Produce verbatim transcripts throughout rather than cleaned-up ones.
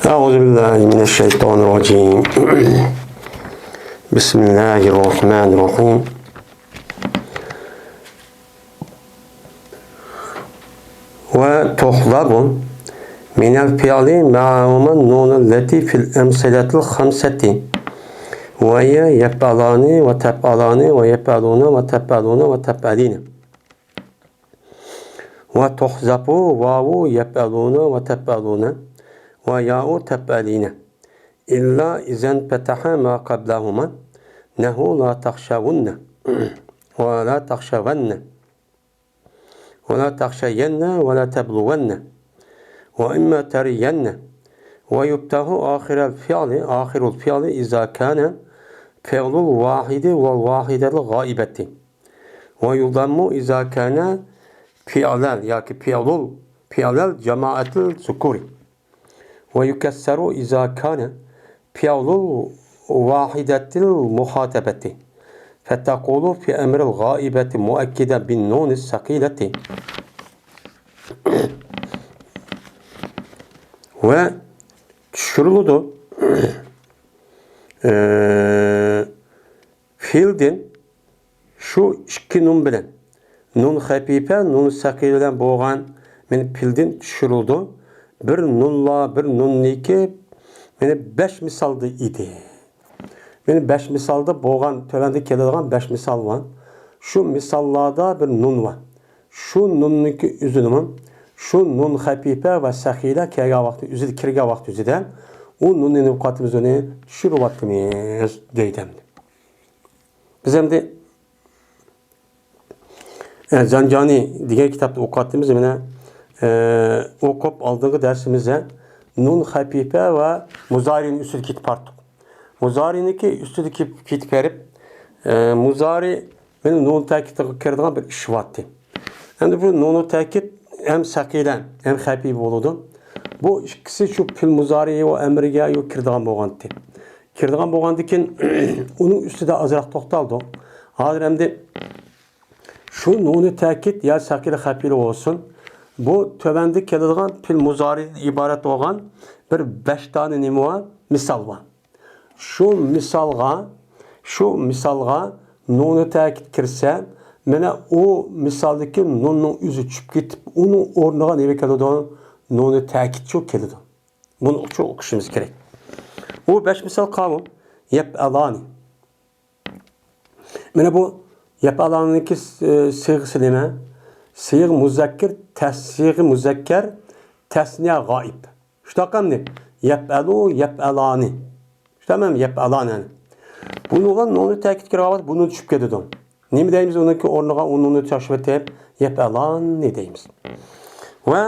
أعوذ بالله من الشيطان الرجيم. بسم الله الرحمن الرحيم. وتحذف من الفعل معهما النون التي في الأمثلة الخمسة، وهي يفعلان وتفعلان ويفعلون وتفعلون وتفعلين. وتحذف واو يفعلون وتفعلون وياء تفعلين، إلا إذا انفتح ما قبلهما، نحو لا تخشون ولا تخشون ولا تخشين ولا تبلغن وإما ترين. ويفتح آخر الفعل، آخر الفعل إذا كان فعل الواحد والواحدة الغائبة. ويضم إذا كان فعل، ياكى فعل، فعل الجماعة الذكور. ويكسر إذا كان فعل الواحدة المخاطبة، فتقول في أمر الغائبة مؤكدا بالنون الثقيلة. ۋە چۈشۈرۈلىدۇ. ئى، فېئىلدىن شۇ ئىككى نۇن بىلەن، نۇن خەپىپە، نۇن سەقىلە بىلەن بولغان مېنى پېئىلدىن چۈشۈرۈلىدۇ. بىر نۇنلا، بىر نۇننىكى مېنى بەش مىسالدا ئىدى. مېنى بەش مىسالدا بولغان، تۆۋەندە كېلىدىغان بەش مىسال بار. شۇ مىساللاردا بىر نۇن بار. شۇ نۇننىكى ئۆزىنىمۇ، شۇ نۇن خەپىپە ۋە سەقىلە كەلگەن ۋاقتى ئۆزىدە، كىرگەن ۋاقتى ئۆزىدە، ئۇ نۇننى نېمە قىلىۋاتىمىز، ئۇنى چۈشۈرۈۋاتىمىز دەيدۇ. بىز ئەمدى، ئە، زەنجانى دېگەن كىتابنى ئوقۇۋاتىمىز. مانا، ئە، ئوقۇپ ئالدىنقى دەرسىمىزدە نۇن خەپىپە ۋە مۇزارىنىڭ ئۈستىدە كېتىپ باراتتۇق. مۇزارىنىڭكى ئۈستىدە كېتىپ، كېتىپ بېرىپ، ئە، مۇزارى مانا نۇن تەكىتكە كىرىدىغان بىر ئىش بارتى. ئەمدى بۇ نۇن تەكىت ھەم سەقىلە، ھەم خەپىپە بولىدۇ. بۇ ئىككىسى شۇ پېئىل مۇزارى ۋە ئەمرىگە كىرىدىغان بولغانتى. كىرىدىغان بولغاندىكىن، ئۇنىڭ ئۈستىدە ئازراق توختالدۇق. ھازىر ئەمدى شۇ نۇنى تەكىت يا سەقىلە خەپىپە بولسۇن، بۇ تۆۋەندە كېلىدىغان پېئىل مۇزارىدىن ئىبارەت بولغان بىر بەش دانە نېمە بار؟ مىسال بار. شۇ مىسالغا، شۇ مىسالغا نۇنى تەكىت كىرسە، مانا ئۇ مىسالدىكى نۇننىڭ ئۆزى چۈشۈپ كېتىپ، ئۇنىڭ ئورنىغا نېمە كېلىدۇ؟ نۇنى تەكىتچۇ كېلىدۇ. بۇنى ئوقۇشىمىز كېرەك. بۇ بەش مىسال قاۋۇ؟ يەپئەلانى. مانا بۇ يەپئەلانىنىڭكى، ئى، سىيغىسى نېمە؟ سىيغ مۇزەككەر، تەس-، سىيغ مۇزەككەر، تەسنىيە غائىب. شۇنداق ئەمدى؟ يەپئەلۇ، يەپئەلانى. شۇنداقمۇ؟ يەپئەلانى. بۇنىڭغا نۇنى تەكىت كىرىۋالغان، بۇ نۇن چۈشۈپ كېتىدۇ. نېمە دەيمىز ئۇنىڭكى ئورنىغا؟ ئۇ نۇننى چۈشۈرۈۋېتىپ، يەپئەلانى دەيمىز. ۋە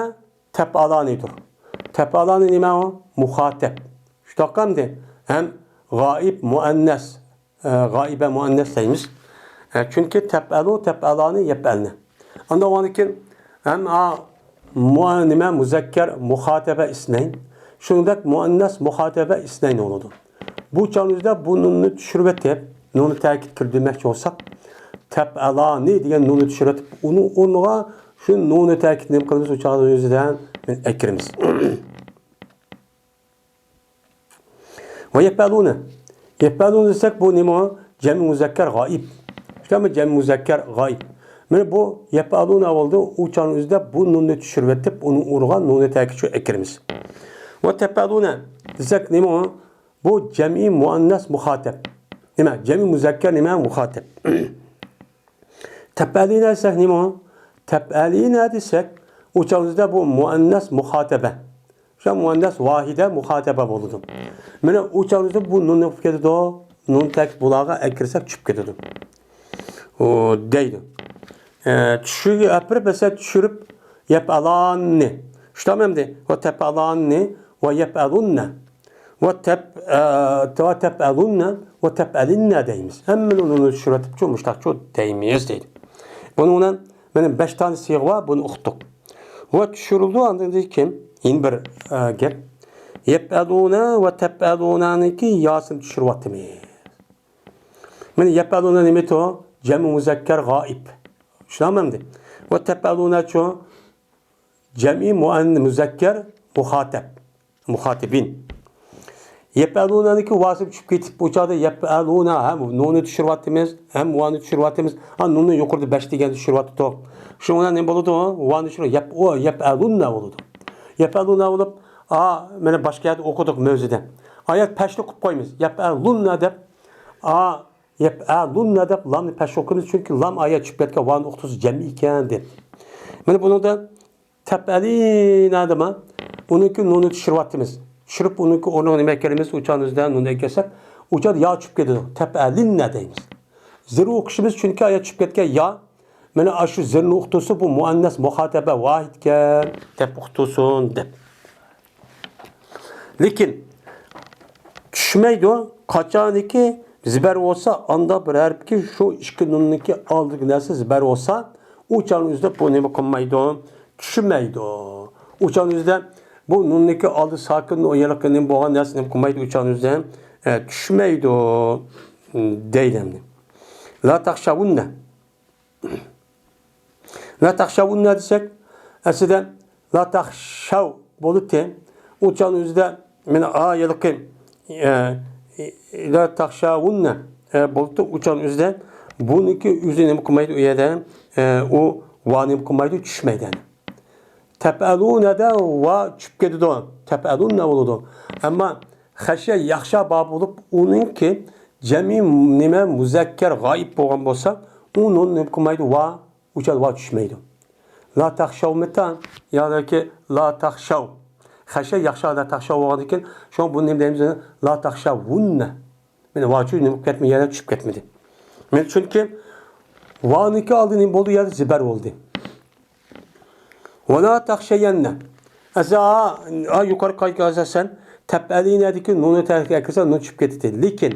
تەپئالانىدۇر. تەپئالانى نېمە ئۇ؟ مۇخاتەب. شۇنداققۇ ئەمدى؟ ھەم غائىب مۇئەننەس، ئە، غائىبە مۇئەننەس دەيمىز. ئە، چۈنكى تەپئەلۇ، تەپئەلانى، يەپئەلنى. ئاندىن ئۇنىڭدىن كېيىن ھەم ئا، مۇ-، نېمە، مۇزەككەر مۇخاتەبە ئىسنەين. شۇنىڭدەك مۇئەننەس مۇخاتەبە ئىسنەين بولىدۇ. بۇ چاغنىڭ ئۆزىدە بۇ نۇننى چۈشۈرۈۋېتىپ، نۇننى تەكىت كىردۈرمەكچى بولساق، تەپئەلانى دېگەن نۇننى چۈشۈرۈۋېتىپ، ئۇنىڭ ئورنىغا شۇ نۇنى تەكىت نېمە قىلىمىز؟ ئۇ چاغنىڭ ئۆزىدە مەن ئەكىرىمىز. ۋە يەپئەلۇنە. يەپئەلۇنە دېسەك، بۇ نېمە؟ جەمئى مۇزەككەر غائىب. شۇنداقمۇ؟ جەمئى مۇزەككەر غائىب. مانا بۇ يەپئەلۇنە بولدى. ئۇ چاغنىڭ ئۆزىدە بۇ نۇننى چۈشۈرۈۋېتىپ، ئۇنىڭ ئورنىغا نۇنى تەكىت شۇ ئەكىرىمىز. ۋە تەپئەلۇنە دېسەك نېمە؟ بۇ جەمئىي مۇئەننەس مۇخاتەب. نېمە؟ جەمئىي مۇزەككەر نېمە؟ مۇخاتەب. تەپئەلىنە دېسەك نېمە؟ تەپئەلىنە دېسەك، ئۇ چاغدا بۇ مۇئەننەس مۇخاتەبە. شۇ مۇئەننەس ۋاھىدە مۇخاتەبە بولىدۇ. مانا ئۇ چاغدا بۇ نۇن نېمە بولۇپ كېتىدۇ؟ نۇن تەكىت بۇلارغا ئەكىرسەك چۈشۈپ كېتىدۇ. ئۇ دەيدۇ. ئە، چۈشۈرگە ئەپىرىپ، مەسىلەن، چۈشۈرۈپ، يەپئەلاننى. شۇنداقمۇ ئەمدى؟ ۋە تەپئەلاننى ۋە يەپئەلۇننە. ۋە تەپ-، ئە، ۋە تەپئەلۇننە ۋە تەپئەلىننە دەيمىز. ھەممىنى ئۇنى چۈشۈرۈۋېتىپچۇ، مۇشتاقچۇ دەيمىز دەيدۇ. بۇنىڭ بىلەن مانا بەش دانە سىيغە بار، بۇنى ئۇقتۇق. ۋە چۈشۈرۈلدى، ئاندىن كېيىن يەنە بىر، ئە، گەپ. يەپئەلۇنە ۋە تەپئەلۇنەنىڭكى ياسىنى چۈشۈرۈۋاتىمىز. مانا يەپئەلۇنە نېمە ئىدى؟ جەمئى مۇزەككەر غائىب. شۇنداقمۇ ئەمدى؟ ۋە تەپئەلۇنەچۇ؟ جەمئى مۇئەننەس مۇزەككەر مۇخاتەب. مۇخاتىبىن. يەپئەلۇنەنىڭكى ۋاسى چۈشۈپ كېتىپ، ئۇ چاغدا يەپئەلۇنە ھەم نۇننى چۈشۈرۈۋاتىمىز، ھەم ۋانى چۈشۈرۈۋاتىمىز. ھا، نۇننى يۇقىرىدا بەش دېگەندە چۈشۈرۈۋاتىدۇ. شۇنىڭ بىلەن نېمە بولىدۇ؟ ۋانى چۈشۈرۈپ يەپ-، ئۇ يەپئەلۇنە بولىدۇ. يەپئەلۇنە بولۇپ، ئا، مانا باشقا يەردە ئوقۇدۇق مۆزىدە. ئايەت پەشنى قىلىپ قويىمىز. يەپئەلۇنە دەپ، ئا، يەپئەلۇنە دەپ لامنى پەش ئوقۇيمىز، چۈنكى لام ئايەت چۈشۈپ كەتكەن، ۋانىڭ ئۇختىسى جەمئىي ئىكەن دەپ. مانا بۇنىڭدا تەپئەلىنە دېما، ئۇنىڭكى نۇننى چۈشۈرۈۋاتىمىز. چۈشۈرۈپ ئۇنىڭكى ئورنىغا نېمە ئەكەلىمىز؟ ئۇ چاغنىڭ ئۆزىدە نۇننى ئەكەلسەك، ئۇ چاغدا يا چۈشۈپ كېتىدۇ. تەپئەلىنە دەيمىز. زېرنى ئوقۇشىمىز، چۈنكى ئايەت چۈشۈپ كەتكەن يا. مانا ئاشۇ زېرنى ئۇقتۇرسا، بۇ مۇئەننەس مۇخاتەبە ۋاھىدكەن دەپ ئۇقتۇرسۇن دەپ. لېكىن چۈشمەيدۇ. قاچانكى زىبەر بولسا، ئاندا بىر ھەرپكى شۇ ئىككى نۇننىڭكى ئالدىدىكى نەرسە زىبەر بولسا، ئۇ چاغنىڭ ئۆزىدە بۇ نېمە قىلمايدۇ؟ چۈشمەيدۇ. ئۇ چاغنىڭ ئۆزىدە بۇ نۇننىڭكى ئالدى ساكىن، ئۇ يەرلىك نېمە بولغان نەرسە نېمە قىلمايدۇ؟ ئۇ چاغنىڭ ئۆزىدە، ئە، چۈشمەيدۇ دەيدۇ ئەمدى. لا تەخشەۋۇننە. لا تەخشەۋۇننە دېسەك، ئەسلىدە لا تەخشەۋ بولىدۇ. ئۇ چاغنىڭ ئۆزىدە مانا ئا يەرلىكى، ئە، لا تەخشەۋۇننە، ئە، بولىدۇ. ئۇ چاغنىڭ ئۆزىدە بۇنىڭكى ئۆزى نېمە قىلمايدۇ ئۇ يەردە؟ ئە، ئۇ ۋا نېمە قىلمايدۇ؟ چۈشمەيدۇ. تەپئەلۇنەدە ۋا چۈشۈپ كېتىدۇ. تەپئەلۇننە بولىدۇ. ئەمما خەشە يەخشا بار بولۇپ، ئۇنىڭكى جەمئىي نېمە مۇزەككەر غائىب بولغان بولسا، ئۇ نۇن نېمە قىلمايدۇ؟ ۋا، ئۇ چاغدا ۋا چۈشمەيدۇ. لا تەخشەۋمىتان ياكى لا تەخشەۋ. خەشە يەخشا لا تەخشەۋ بولغاندىن كېيىن، شۇڭا بۇنى نېمە دەيمىز؟ لا تەخشەۋۇننە. مانا ۋاچۇ نېمە كەتمە-، يەنە چۈشۈپ كەتمىدى. مانا چۈنكى ۋانىڭكى ئالدى نېمە بولدى؟ يەنە زىبەر بولدى. ۋەلا تەخشەيەننە. ئەسلى ئا، ئا يۇقىرى قايتقا ئاساسەن تەپئەلىنەدىكى نۇنى تەكىتكە ئەكىرسە نۇن چۈشۈپ كېتىدۇ. لېكىن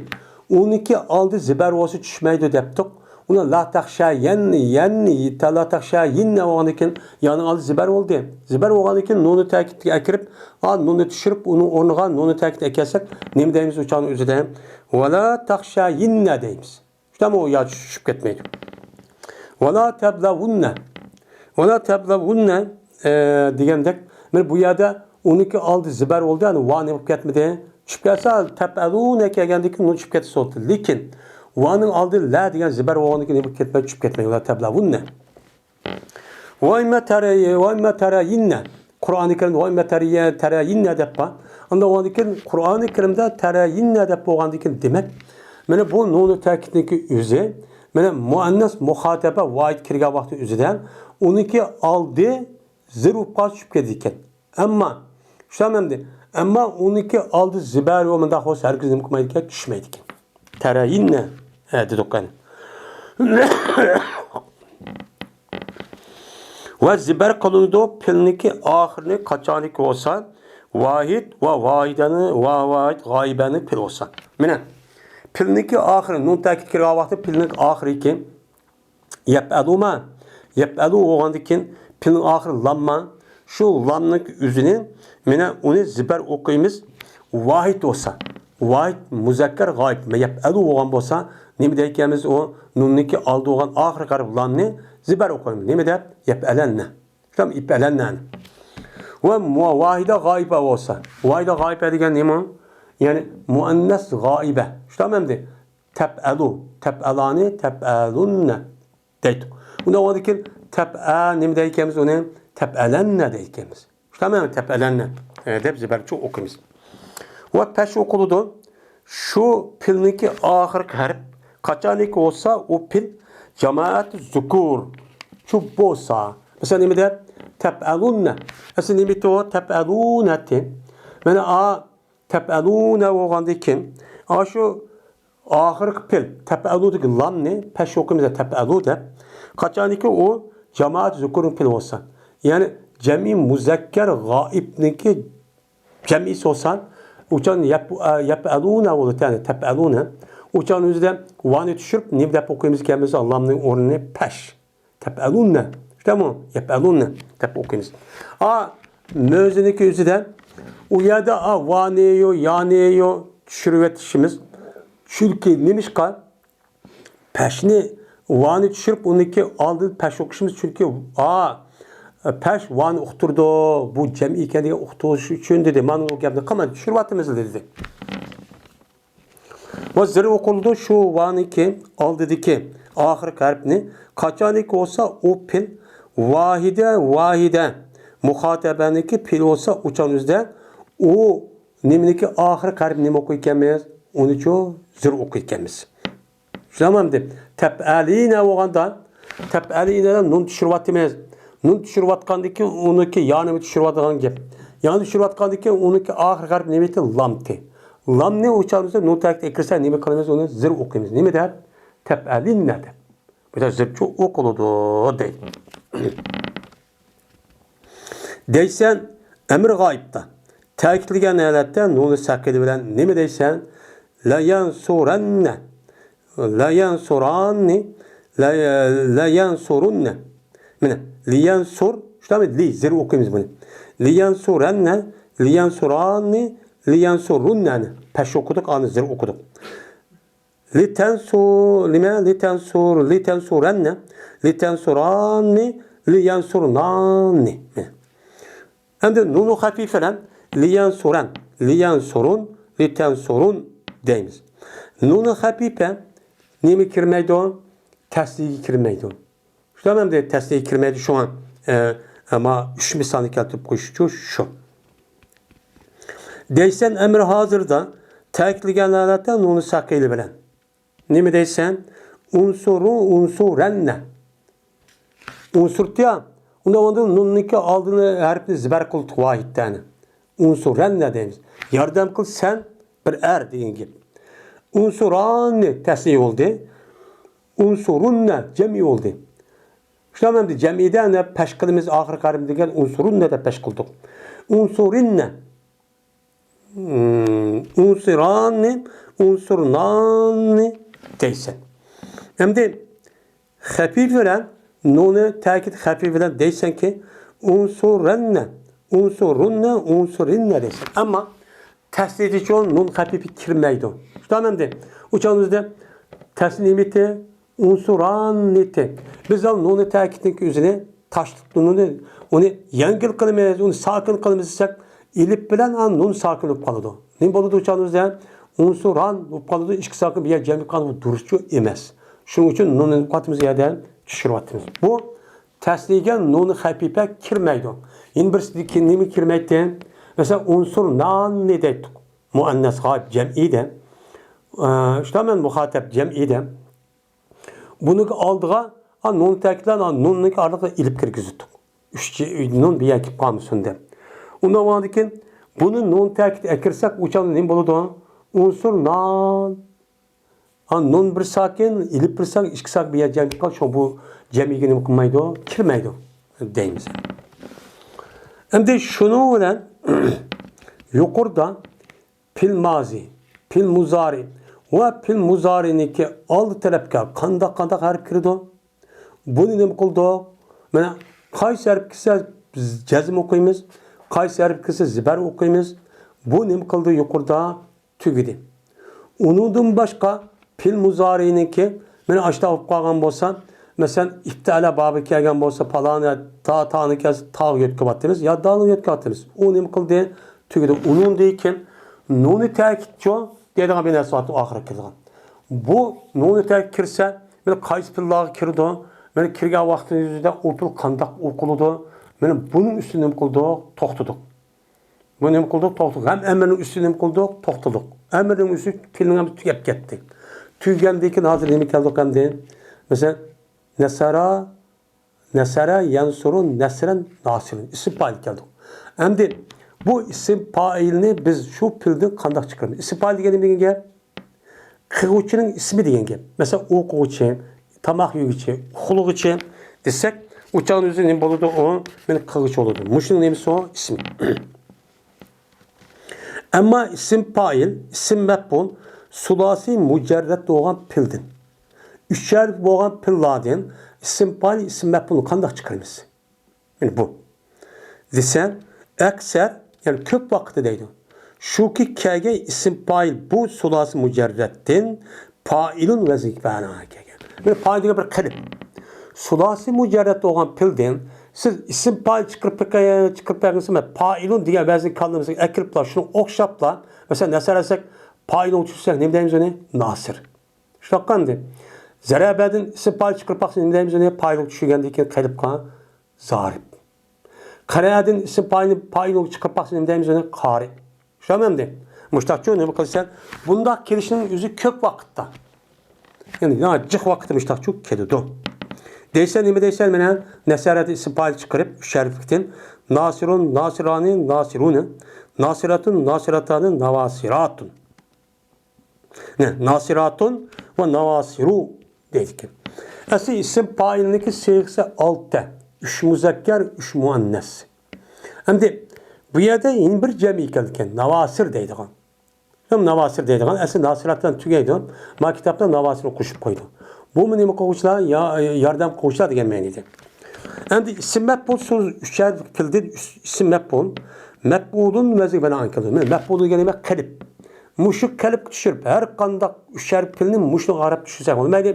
ئۇنىڭكى ئالدى زىبەر بولسا چۈشمەيدۇ دەپتۇق. ئۇنى لا تەخشەيەن، يەن، يېتە لا تەخشەيىننە بولغاندىن كېيىن يانىڭ ئالدى زىبەر بولدى. زىبەر بولغاندىن كېيىن نۇنى تەكىتكە ئەكىرىپ، ئا، نۇننى چۈشۈرۈپ، ئۇنىڭ ئورنىغا نۇنى تەكىتكە ئەكەلسەك، نېمە دەيمىز ئۇ چاغنىڭ ئۆزىدە؟ ۋەلا تەخشەيىننە دەيمىز. شۇنداقمۇ؟ يا چۈشۈپ كەتمەيدۇ. ۋەلا تەبلەۋۇننە. ۋەلا تەبلەۋۇننە، ئە، دېگەندەك، مانا بۇ يەردە ئۇنىڭكى ئالدى زىبەر بولدى، يەنى ۋا نېمە بولۇپ كەتمىدى؟ چۈشۈپ كەتسە، تەپئەلۇنە كەلگەندىن كېيىن نۇن چۈشۈپ كەتسە بولدى. لېكىن ۋانىڭ ئالدى لە دېگەن زىبەر بولغاندىن كېيىن نېمە بولۇپ كەتمەيدۇ؟ چۈشۈپ كەتمەيدۇ. ۋەلا تەبلەۋۇننە. ۋايمە تەرەي-، ۋايمە تەرەيىننە. قۇرئانى كەرىمدە ۋايمە تەرەيە-، تەرەيىننە دەپ بار. ئاندىن بولغاندىن كېيىن قۇرئانى كەرىمدە تەرەيىننە دەپ بولغاندىن كېيىن، دېمەك، مانا بۇ نۇنۇ تەكىدنىڭكى ئۆزى، مانا مۇئەننەس مۇخاتەبە ۋاھىد كىرگەن ۋاقىتنىڭ ئۆزىدە ئۇنىڭكى ئالدى زىر بولۇپ قالسا چۈشۈپ كېتىدىكەن. ئەمما، چۈشەنمەمدى. ئەمما ئۇنىڭكى ئالدى زىبەر ۋە مۇنداق بولسا ھەرگىز نېمە قىلمايدىكەن؟ چۈشمەيدىكەن. تەرەيىننە، ھە، دېدۇق قېنى. ۋە زىبەر قىلىنىدۇ پېئىلنىڭكى ئاخىرىنى قاچانكى بولسا، ۋاھىد ۋە ۋاھىدەنى ۋە ۋاھىد غائىبەنى پېئىل بولسا. مانا، پېئىلنىڭكى ئاخىرى، نۇن تەكىد كىرگەن ۋاقتى پېئىلنىڭ ئاخىرى ئىكەن. يەپئەلۇما. يەپئەلۇ بولغاندىن كېيىن پېئىلنىڭ ئاخىرى لامما. شۇ لامنىڭ ئۆزىنى، مانا ئۇنى زىبەر ئوقۇيمىز. ۋاھىد بولسا، ۋاھىد مۇزەككەر غائىب. يەپئەلۇ بولغان بولسا، نېمە دەيكەنمىز؟ ئۇ نۇننىڭكى ئالدى بولغان ئاخىرقى ھەرپ لامنى زىبەر ئوقۇيمىز. نېمە دەپ؟ يەپئەلەننە. شۇنداق يەپئەلەننەنى. ۋە مۇ-، ۋاھىدە غائىبە بولسا. ۋاھىدە غائىبە دېگەن نېمە؟ يەنى مۇئەننەس غائىبە. شۇنداقمۇ ئەمدى؟ تەپئەلۇ، تەپئەلانى، تەپئەلۇننە دەيدۇ. ئۇنداق بولغاندىن كېيىن تەپئە نېمە دەيكەنمىز ئۇنى؟ تەپئەلەننە دەيكەنمىز. شۇنداقمۇ؟ تەپئەلەننە، ئە، دەپ زىبەرچە ئوقۇيمىز. ۋە پەش ئوقۇلىدۇ. شۇ پېئىلنىڭكى ئاخىرقى ھەرپ قاچانكى بولسا، ئۇ پېئىل جامائەت زۇكۇر شۇ بولسا. مەسىلەن، نېمە دەپ؟ تەپئەلۇننە. ئەسلى نېمە ئىدى ئۇ؟ تەپئەلۇنەتى. مانا، ئا، تەپئەلۇنە بولغاندىن كېيىن، ئاشۇ ئاخىرقى پېئىل، تەپئەلۇدىكى لامنى پەش ئوقۇيمىز، تەپئەلۇ دەپ. قاچانكى ئۇ جامائەت زۇكۇرنىڭ پېئىلى بولسا. يەنى جەمئىي مۇزەككەر غائىبنىڭكى جەمئىسى بولسا، ئۇچان يەپ-، ئە، يەپئەلۇنە بولىدۇ، يەنى تەپئەلۇنە. ئۇچان ئۆزىدە ۋانى چۈشۈرۈپ، نېمە دەپ ئوقۇيمىز ئىكەنمىز؟ لامنىڭ ئورنىنى پەش. تەپئەلۇننە. شۇنداقمۇ؟ يەپئەلۇننە دەپ ئوقۇيمىز. ئا، مۆزىنىڭكى ئۆزىدە ئۇ يەردە، ئا، ۋانىيۇ، يانىيۇ چۈشۈرۈۋېتىشىمىز. چۈنكى نېمىشقا؟ پەشنى، ۋانى چۈشۈرۈپ، ئۇنىڭكى ئالدىدا پەش ئوقۇشىمىز. چۈنكى، ئا، پەش ۋانى ئۇقتۇرىدۇ. بۇ جەمئىي ئىكەنلىكىنى ئۇقتۇرۇش ئۈچۈن دېدى. مانا بۇ گەپنى قىلماي چۈشۈرۈۋاتىمىز دېدى. ۋە زىر ئوقۇلىدۇ شۇ ۋانىكى ئالدىدىكى ئاخىرقى ھەرپنى. قاچانكى بولسا ئۇ پېئىل ۋاھىدە، ۋاھىدە مۇخاتەبەنىكى پېئىل بولسا ئۇ چاغنىڭ ئۆزىدە ئۇ نېمىنىڭكى ئاخىرقى ھەرپى نېمە ئوقۇيدىكەنمىز؟ ئۇنىچۇ زىر ئوقۇيدىكەنمىز. چۈشەندىڭلارمۇ ئەمدى؟ تەپئەلىينە بولغاندا، تەپئەلىينەدە نۇن چۈشۈرۈۋاتىمىز. نۇن چۈشۈرۈۋاتقاندىكى ئۇنىڭكى يانى چۈشۈرۈۋاتىدىغان گەپ. يانى چۈشۈرۈۋاتقاندىكى ئۇنىڭكى ئاخىرقى ھەرپى نېمە ئىدى؟ لامتى. لامنى ئۇ چاغدا نۇن تەكىتكە كىرسە نېمە قىلىمىز؟ ئۇنى زىر ئوقۇيمىز. نېمە دەپ؟ تەپئەلىننە دەپ. بۇ يەردە زىرچۇ ئوقۇلىدۇ دەيدۇ. دەيسەن، ئەمىر غائىبتا تەكىتلىگەن ھالەتتە نۇنى سەقىلى بىلەن نېمە دەيسەن؟ لەيەنسۇرەننە، لەيەنسۇراننى، لە-، لەيەنسۇرۇننە. مانا، لىيەنسۇر، شۇنداقمۇ؟ لى، زىر ئوقۇيمىز بۇنى. لىيەنسۇرەننە، لىيەنسۇراننى، لىيەنسۇرۇننەنى. پەش ئوقۇدۇق، ئانى زىر ئوقۇدۇق. لىتەنسۇ، نېمە؟ لىتەنسۇر، لىتەنسۇرەننە، لىتەنسۇراننى، لىيەنسۇرناننى. ئەمدى نۇنۇ خەپىپە بىلەن لىيەنسۇرەن، لىيەنسۇرۇن، لىتەنسۇرۇن دەيمىز. نۇنۇ خەپىپە نېمە كىرمەيدۇ؟ تەسلىيگە كىرمەيدۇ. شۇنداق ئەمدى تەسلىيگە كىرمەيدۇ، شۇڭا، ئە، ئەمما ئۈچ مىسالنى كەلتۈرۈپ قويۇشچۇ شۇ. دەيسەن ئەمىر ھازىردا تەكىتلىگەن ھالەتتە نۇنى سەقىلى بىلەن. نېمە دەيسەن؟ ئۇنسۇرۇ، ئۇنسۇرەننە. ئۇنسۇرتىيا. ئۇنداق بولغاندا نۇننىڭكى ئالدىنى ھەرپنى زىبەر قىلدۇق ۋاھىدتەنى. ئۇنسۇرەننە دەيمىز. ياردەم قىل سەن، بىر ئەر دېگەن گەپ. ئۇنسۇراننى تەسنىيە بولدى. ئۇنسۇرۇننە جەمئىي بولدى. شۇنداق ئەمدى جەمئىيدە ئەنە پەش قىلىمىز، ئاخىرقى ھەرپنى دېگەن ئۇنسۇرۇننە دەپ پەش قىلدۇق. ئۇنسۇرىننە. ئۇنسۇراننى، ئۇنسۇرناننى دەيسەن. ئەمدى خەپىف بىلەن، نۇنى تەكىت خەپىف بىلەن دەيسەنكى، ئۇنسۇرەننە، ئۇنسۇرۇننە، ئۇنسۇرىننە دەيسەن. ئەمما تەسنىيىدىچۇ نۇن خەپىفى كىرمەيدۇ. شۇنداق ئەمدى ئۇ چاغنىڭ ئۆزىدە تەسنىيە نېمىتى؟ ئۇنسۇراننىتى. بىز ئال نۇنى تەكىتنىڭ ئۆزىنى تاشلىق نۇننى، ئۇنى يەڭگىل قىلىمىز، ئۇنى ساكىن قىلىمىز دېسەك، ئېلىپ بىلەن ئا نۇن ساكىن بولۇپ قالىدۇ. نېمە بولىدۇ ئۇ چاغنىڭ ئۆزىدە؟ ئۇنسۇران بولۇپ قالىدۇ، ئىككى ساكىن بىر يەرگە جەم قالىدۇ، بۇ دۇرۇسچۇ ئەمەس. شۇنىڭ ئۈچۈن نۇننى قاتىمىز يەردە چۈشۈرۈۋاتىمىز. بۇ تەسنىيگە نۇنى خەپىپە كىرمەيدۇ. يەنە بىرسىدىكى نېمە كىرمەيتتى؟ مەسىلەن، ئۇنسۇرناننى دەيتتۇق. مۇئەننەس غائىب جەمئىيدە. ئە، شۇنداق مەن مۇخاتەب جەمئىيدە. بۇنىڭ ئالدىغا، ھا، نۇن تەكىتلەن، ھا، نۇننىڭ ئارىلىقىغا ئېلىپ كىرگۈزدۇق. ئۈچ نۇن بىر يەرگە كېلىپ قالمىسۇن دەپ. ئۇنداق بولغاندىن كېيىن بۇنى نۇن تەكىت ئەكىرسەك، ئۇ چاغدا نېمە بولىدۇ؟ ئۇنسۇرنان. ھا، نۇن بىر ساكىن، ئېلىپ بىر ساكىن، ئىككى ساكىن بىر يەرگە جەم قىلىپ قالسا، شۇ بۇ جەمئىيگە نېمە قىلمايدۇ؟ كىرمەيدۇ دەيمىز. ئەمدى شۇنىڭ بىلەن يۇقىرىدا پېئىل مازى، پېئىل مۇزارى ۋە پېئىل مۇزارىنىڭكى ئالدى تەرەپكە قانداق، قانداق ھەرپ كىرىدۇ؟ بۇنى نېمە قىلدۇق؟ مانا، قايسى ھەرپ كىرسە بىز جەزم ئوقۇيمىز، قايسى ھەرپ كىرسە زىبەر ئوقۇيمىز. بۇ نېمە قىلدى؟ يۇقىرىدا تۈگىدى. ئۇنىڭدىن باشقا پېئىل مۇزارىنىڭكى، مانا، ئاشتا بولۇپ قالغان بولسا، مەسىلەن، ئىپتەئەلە بابى كەلگەن بولسا، پالانى تا، تانى كەلسە، تاغا يۆتكەۋاتىمىز يا دالغا يۆتكەۋاتىمىز. ئۇ نېمە قىلدى؟ تۈگىدى. ئۇنىڭدىن كېيىن نۇنى تەكىتچۇ دەيدىغان بىر نەرسە بار، ئاخىرى كىرىدىغان. بۇ نۇنى تەكىت كىرسە، مانا، قايسى پېئىللارغا كىرىدۇ؟ مانا، كىرگەن ۋاقتىنىڭ ئۆزىدە ئۇ پېئىل قانداق ئوقۇلىدۇ؟ مانا، بۇنىڭ ئۈستىدە نېمە قىلدۇق؟ توختىدۇق. بۇ نېمە قىلدۇق؟ توختىدۇق. ھەم ئەمىرنىڭ ئۈستىدە نېمە قىلدۇق؟ توختىدۇق. ئەمىرنىڭ ئۈستى پېئىلنىڭ ھەممىسى تۈگەپ كەتتى. تۈگىگەندىن كېيىن ھازىر نېمە كەلدۇق ئەمدى؟ مەسىلەن، نەسەرا، نەسەرە، يەنسۇرۇ، نەسرەن، ناسىرىن. ئىسىم پائىل كەلدۇق. ئەمدى بۇ ئىسىم پائىلنى بىز شۇ پېئىلدىن قانداق چىقىرىمىز؟ ئىسىم پائىل دېگەن نېمە دېگەن گەپ؟ قىلغۇچىنىڭ ئىسمى دېگەن گەپ. مەسىلەن، ئوقۇغۇچى، تاماق يېگۈچى، ئۇخلىغۇچى دېسەك، ئۇ چاغنىڭ ئۆزى نېمە بولىدۇ؟ ئۇ مېنى قىلغۇچى بولىدۇ. مۇشۇنىڭ نېمىسى ئۇ؟ ئىسمى. ئەمما ئىسىم پائىل، ئىسىم مەپئۇل، سۇلاسىي مۇجەررەت بولغان پېئىلدىن، ئۈچ ھەرپ بولغان پېئىللاردىن ئىسىم پائىل، ئىسىم مەپئۇلنى قانداق چىقىرىمىز؟ مانا بۇ. دېسە، ئەكسەر، يەنى كۆپ ۋاقىتتا دەيدۇ. شۇكى كەلگەن ئىسىم پائىل بۇ سۇلاسىي مۇجەررەتتىن پائىلۇن ۋەزنىگە بەنا كەلگەن. مانا پائىل دېگەن بىر قېلىپ. سۇلاسىي مۇجەررەت بولغان پېئىلدىن سىز ئىسىم پائىل چىقىرىپ بېقە-، چىقىرىپ بەرگىنىسە، مەن پائىلۇن دېگەن ۋەزىن كاللىمىزغا ئەكىرىپلا، شۇنىڭ ئوخشاپلا، مەسىلەن، نەسەر ئەسەك پائىلۇنغا چۈشۈرسەك، نېمە دەيمىز ئۇنى؟ ناسىر. شۇنداققا ئەمدى زەرەبەدىن ئىسىم پائىل چىقىرىپ باقسا، نېمە دەيمىز ئۇنى؟ پائىلۇنغا چۈشۈرگەندىن كېيىن قېلىپ قالغان زارىپ. قەرەدىن ئىسىم پائىلنى پائىلۇنغا چىقىرىپ باقسا، نېمە دەيمىز ئۇنى؟ قارىئ. شۇ ئەمدى. مۇشتاقچۇ نېمە قىلىسەن؟ بۇنداق كېلىشنىڭ ئۆزى كۆپ ۋاقىتتا. يەنى، يەنى جىق ۋاقىتتا مۇشتاقچۇ كېلىدۇ. دەيسەن، نېمە دەيسەن؟ مانا، نەسەرەتى ئىسىم پائىل چىقىرىپ، ئۈچ ھەرپلىكتىن ناسىرۇن، ناسىرانى، ناسىرۇنى، ناسىرەتۇن، ناسىراتانى، ناۋاسىراتۇن. نە، ناسىراتۇن ۋە ناۋاسىرۇ دەيدىكەن. ئەسلى ئىسىم پائىلنىڭكى سىيغىسى ئالتە. ئۈچ مۇزەككەر، ئۈچ مۇئەننەس. ئەمدى بۇ يەردە يەنە بىر جەمئىي كەلدىكەن. ناۋاسىر دەيدىغان. ھەم ناۋاسىر دەيدىغان، ئەسلى ناسىرات بىلەن تۈگەيدۇ. ما كىتابتا ناۋاسىرنى قوشۇپ قويدۇ. بۇمۇ نېمە قىلغۇچىلار؟ يا-، ياردەم قىلغۇچىلار دېگەن مەنىدە. ئەمدى ئىسىم مەپئۇل سۆز ئۈچ ھەرپ كېلدى، ئىسىم مەپئۇل. مەپئۇلۇن ۋەزنى بىنائەن كېلىدۇ. مەپئۇلۇن دېگەن نېمە؟ قېلىپ. مۇشۇ قېلىپقا چۈشۈرۈپ، ھەر قانداق ئۈچ ھەرپ كېلىنى مۇشۇنىڭغا قاراپ چۈشۈرسەك بولىدۇ. مەيلى،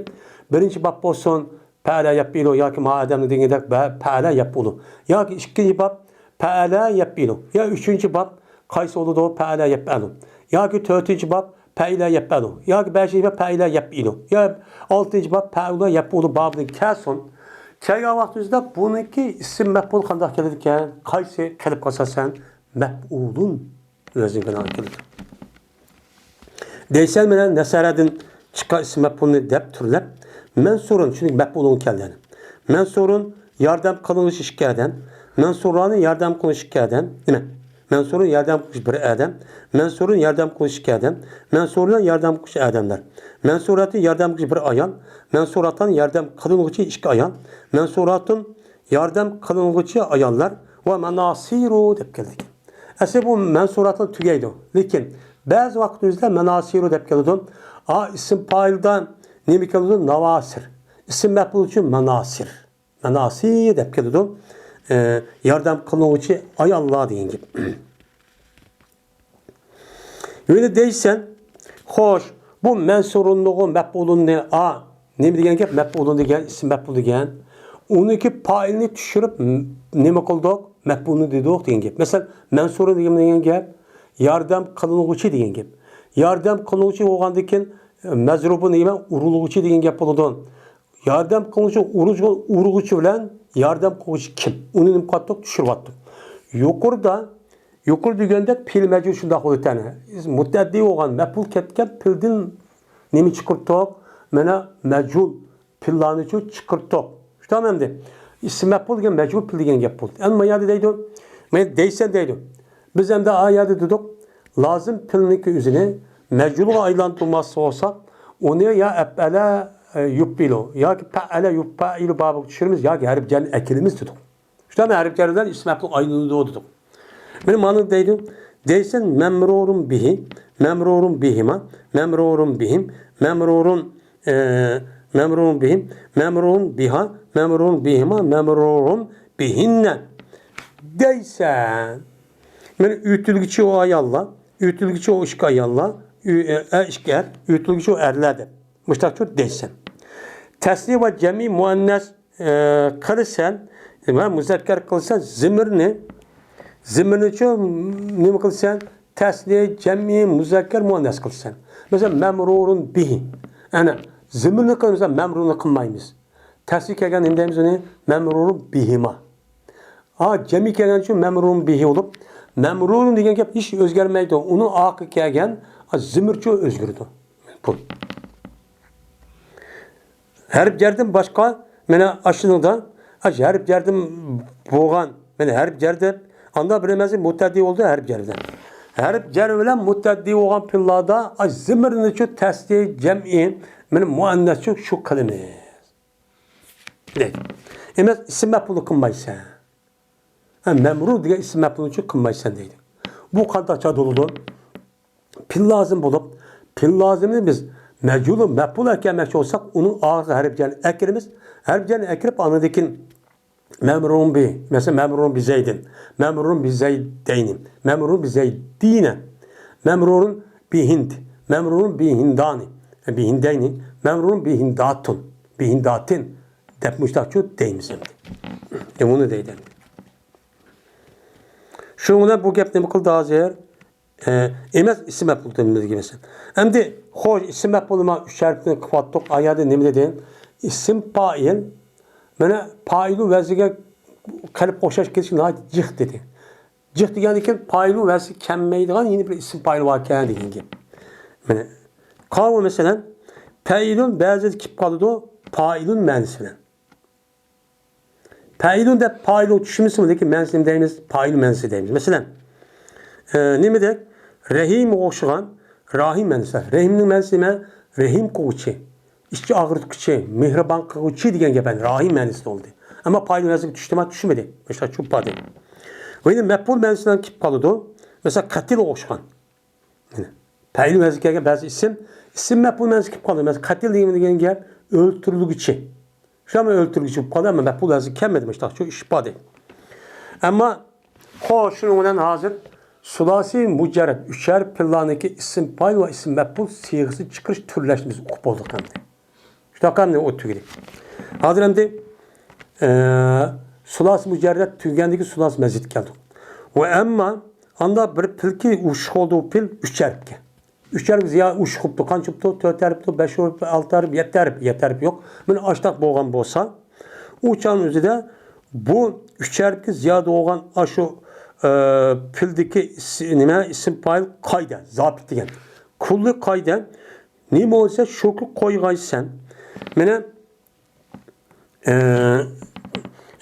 بىرىنچى باب بولسۇن، پەئەلە يەپئىلۇ ياكى ما ئادەمنى دېگەندەك بە-، پەئەلە يەپئۇلۇ. ياكى ئىككىنچى باب پەئەلە يەپئىلۇ. يا ئۈچىنچى باب قايسى بولىدۇ؟ پەئەلە يەپئەلۇ. ياكى تۆتىنچى باب پەئىلە يەپئەلۇ. ياكى بەشىنچى باب پەئىلە يەپئىلۇ. يا ئالتىنچى باب پەئۇلە يەپئۇلۇ بابىدىن كەلسۇن. كەلگەن ۋاقتىمىزدا بۇنىڭكى ئىسىم مەپئۇل قانداق كېلىدىكەن؟ قايسى قېلىپقا ئاساسەن مەپئۇلۇن ۋەزنى بىنائەن كېلىدۇ. دەيسەن مانا نەسەرەدىن چىققان ئىسىم مەپئۇلنى دەپ تۈرلەپ، مەنسۇرۇن، چۈنكى مەپئۇلۇن كەلدى. مەنسۇرۇن ياردەم قىلىنغۇچى ئىككى ئادەم، مەنسۇرانى ياردەم قىلىنغۇچى ئىككى ئادەم، نېمە؟ مەنسۇرۇن ياردەم قىلىنغۇچى بىر ئادەم، مەنسۇرۇن ياردەم قىلىنغۇچى ئىككى ئادەم، مەنسۇرلار ياردەم قىلىنغۇچى ئادەملەر، مەنسۇراتى ياردەم قىلىنغۇچى بىر ئايال، مەنسۇراتان ياردەم قىلىنغۇچى ئىككى ئايال، مەنسۇراتۇن ياردەم قىلىنغۇچى ئاياللار ۋە مەناسىرۇ دەپ كەلدى. ئەسلى بۇ مەنسۇراتلا تۈگەيدۇ. لېكىن بەزى ۋاقىتلاردا مەناسىرۇ دەپ كېلىدۇ. ئا، ئىسىم پائىلدا نېمە كېلىدۇ؟ ناۋاسىر. ئىسىم مەپئۇل ئۈچۈن مەناسىر. مەناسىر دەپ كېلىدۇ. ئە، ياردەم قىلىنغۇچى ئاياللار دېگەن گەپ. يەنە دەيسەن، خوش، بۇ مەنسۇرۇننىغۇ مەپئۇلۇننى ئا، نېمە دېگەن گەپ؟ مەپئۇلۇن دېگەن، ئىسىم مەپئۇل دېگەن. ئۇنىڭكى پائىلنى چۈشۈرۈپ، م-، نېمە قىلدۇق؟ مەپئۇلنى دېدۇق دېگەن گەپ. مەسىلەن، مەنسۇرۇن دېگەن، دېگەن گەپ ياردەم قىلىنغۇچى دېگەن گەپ. ياردەم قىلىنغۇچى بولغاندىن كېيىن، ئە، مەزرۇبۇن دېگەن ئۇرۇلغۇچى دېگەن گەپ بولىدۇ. ياردەم قىلغۇچى ئۇرۇش-، ئۇرغۇچى بىلەن ياردەم قىلغۇچى كىم؟ ئۇنى نېمە قىلىۋاتتۇق؟ چۈشۈرۈۋاتتۇق. يۇقىرىدا، يۇقىرى دېگەندەك پېئىل مەجھۇل شۇنداق بولىدۇ تەنە. مۇتەئەددى بولغان مەپئۇل كەتكەن پېئىلدىن نېمە چىقىرتتۇق؟ مانا مەجھۇل پېئىللارنىچۇ چىقىرتتۇق. شۇنداقمۇ ئەمدى؟ ئىسىم مەپئۇل دېگەن مەجھۇل پېئىل دېگەن گەپ بولدى. ئەمدى ما يەردە دەيدۇ، مانا دەيسەن دەيدۇ. بىز ئەمدى ئا يەردە دېدۇق، لازىم پېئىلنىڭكى ئۆزىنى مەجھۇلغا ئايلاندۇرماس بولساق، ئۇنى يا ئەپئەلە، ئە، يۇپئىلۇ ياكى پەئەلە يۇپئەئىلۇ بابىغا چۈشۈرىمىز ياكى ھەرپ جەرنى ئەكىرىمىز دېدۇق. شۇنداقمۇ ھەرپ جەرلەر ئىسىم مەپئۇل ئايلىنىدۇ دېدۇق. مانا مانا دەيدۇ. دەيسەن مەمرۇرۇن بىھى، مەمرۇرۇن بىھىما، مەمرۇرۇن بىھىم، مەمرۇرۇن، ئە، مەمرۇرۇن بىھىم، مەمرۇرۇن بىھا، مەمرۇرۇن بىھىما، مەمرۇرۇن بىھىننە دەيسەن. مانا ئۆتۈلگۈچى ئۇ ئاياللار، ئۆتۈلگۈچى ئۇ ئىككى ئاياللار، ئۆ-، ئە، ئىككى ئەر، ئۆتۈلگۈچى ئۇ ئەرلەر دەپ. مۇشتاقچۇ دەيسەن. تەسنىيە ۋە جەمئىي مۇئەننەس، ئە، قىلىسەن ۋە مۇزەككەر قىلىسەن زىمىرنى، زىمىرنىچۇ نېمە قىلىسەن؟ تەسنىيە، جەمئىي، مۇزەككەر، مۇئەننەس قىلىسەن. مەسىلەن، مەمرۇرۇن بىھى. ئەنە، زىمىرنى قىلىمىز، مەمرۇرنى قىلمايمىز. تەسنىيە كەلگەندە نېمە دەيمىز ئۇنى؟ مەمرۇرۇن بىھىما. ھا، جەمئىي كەلگەن ئۈچۈن مەمرۇرۇن بىھى بولۇپ، مەمرۇرۇن دېگەن گەپ ھېچ ئۆزگەرمەيدۇ. ئۇنىڭ ئارقىغا كەلگەن، ھا، زىمىرچۇ ئۆزگىرىدۇ. بۇ. ھەرپ جەردىن باشقا، مانا ئاشۇنىڭدا، ئاشۇ ھەرپ جەردىن بولغان، مانا ھەرپ جەر دەپ، ئاندا بىر ئەمەس مۇتەددى بولدى ھەرپ جەردىن. ھەرپ جەر بىلەن مۇتەددى بولغان پېئىللاردا، ئاش زىمىرنىچۇ تەسنىيە جەمئىي، مانا مۇئەننەسچۇ شۇ قىلىمىز. دەيدۇ. ئەمەس، ئىسىم مەپئۇلنى قىلمايسەن. ھە، مەمرۇر دېگەن ئىسىم مەپئۇلنى قىلمايسەن دەيدۇ. بۇ قانداق چاغدا بولىدۇ؟ پېئىل لازىم بولۇپ، پېئىل لازىمنى بىز مەجھۇلۇ مەپئۇل ئەكەلمەكچى بولساق، ئۇنىڭ ئارقىغا ھەرپ جەرنى ئەكىرىمىز. ھەرپ جەرنى ئەكىرىپ، ئاندىن كېيىن مەمرۇرۇن بى، مەسىلەن، مەمرۇرۇن بى زەيدىن، مەمرۇرۇن بى زەيدەينى، مەمرۇرۇن بى زەيدىنە، مەمرۇرۇن بى ھىند، مەمرۇرۇن بى ھىندانى، بى ھىندەينى، مەمرۇرۇن بى ھىنداتۇن، بى ھىنداتىن دەپ مۇشتاقچۇ دەيمىز ئەمدى. ئە، ئۇنى دەيدۇ. شۇنىڭ بىلەن بۇ گەپ نېمە قىلدى ھازىر؟ ئە، ئەمەس، ئىسىم مەپئۇل دېمىدىكى مەسىلەن. ئەمدى، خوش، ئىسىم مەپئۇلنى مانا ئۈچ ھەرپتىن قىلىۋاتتۇق. ئا يەردە نېمە دېدى؟ ئىسىم پائىل. مانا پائىلۇ ۋەزنىگە قېلىپ ئوخشاش كېلىشى ناھايىتى جىق دېدى. جىق دېگەندىن كېيىن پائىلۇ ۋەزنىگە كەلمەيدىغان يەنە بىر ئىسىم پائىل باركەن دېگەن گەپ. مانا، قاۋۇ مەسىلەن، پەئىلۇن بەزىدە كېلىپ قالىدۇ، پائىلۇن مەنىسى بىلەن. پەئىلۇن دەپ پائىلۇن چۈشىنىسىمۇ، لېكىن مەنىسى نېمە دەيمىز؟ پائىلۇن مەنىسى دەيمىز. مەسىلەن، ئە، نېمىدەك؟ رەھىمگە ئوخشىغان راھىم مەنىسى. رەھىمنىڭ مەنىسى نېمە؟ رەھىم قىلغۇچى، ئىچ ئاغرىتقۇچى، مېھرىبان قىلغۇچى دېگەن گەپ، يەنى راھىم مەنىسىدە بولدى. ئەمما پائىل مەنىسىگە چۈشتىما؟ چۈشمىدى. مۇشۇنداق چۈشۈپ قالدى. ۋە يەنە مەپئۇل مەنىسى بىلەن كېلىپ قالىدۇ. مەسىلەن، قەتىلگە ئوخشىغان. مانا، پەئىل ۋەزنىگە كەلگەن بەزى ئىسىم، ئىسىم مەپئۇل مەنىسىگە كېلىپ قالدى. مەسىلەن، قەتىل دېگەن، دېگەن گەپ ئۆلتۈرۈلگۈچى. شۇ ئۆلتۈرۈلگۈچى بولۇپ قالدى، ئەمما مەپئۇل ۋەزنىگە كەلمىدى، مۇشۇنداق شۇ ئىش بار دەيدۇ. ئەمما، خوش، شۇنىڭ بىلەن ھازىر سۇلاسىي مۇجەررەد ئۈچەر پىللانىڭكى ئىسىم پائىل ۋە ئىسىم مەپئۇل سىيغىسىنى چىقىرىش تۈرلەشنى بىز ئۇقۇپ بولدۇق ئەمدى. شۇنداق ئەمدى ئۇ تۈگىدى. ھازىر ئەمدى، ئە، سۇلاسىي مۇجەررەد تۈگىگەندىن كېيىن سۇلاسىي مەزىدكە كەلدۇق. ۋە ئەمما ئاندا بىر پىلكى ئۇشۇق بولدى، پىل ئۈچ ھەرپكە. ئۈچ ھەرپ زىيا ئۇشۇق بوپتۇ، قانچە بوپتۇ؟ تۆت ھەرپ بوپتۇ، بەش ھەرپ، ئالتە ھەرپ، يەتتە ھەرپ، يەتتە ھەرپ يوق. مانا ئاشتاق بولغان بولسا، ئۇ چاغنىڭ ئۆزىدە بۇ ئۈچ ھەرپكە زىيادە بولغان ئاشۇ، ئە، پىلدىكى ئىس-، نېمە، ئىسىم پائىل قايدا، زابىت دېگەن. كۇللى قايدا، نېمە بولسا شۇكى قويغايسەن. مانا، ئە،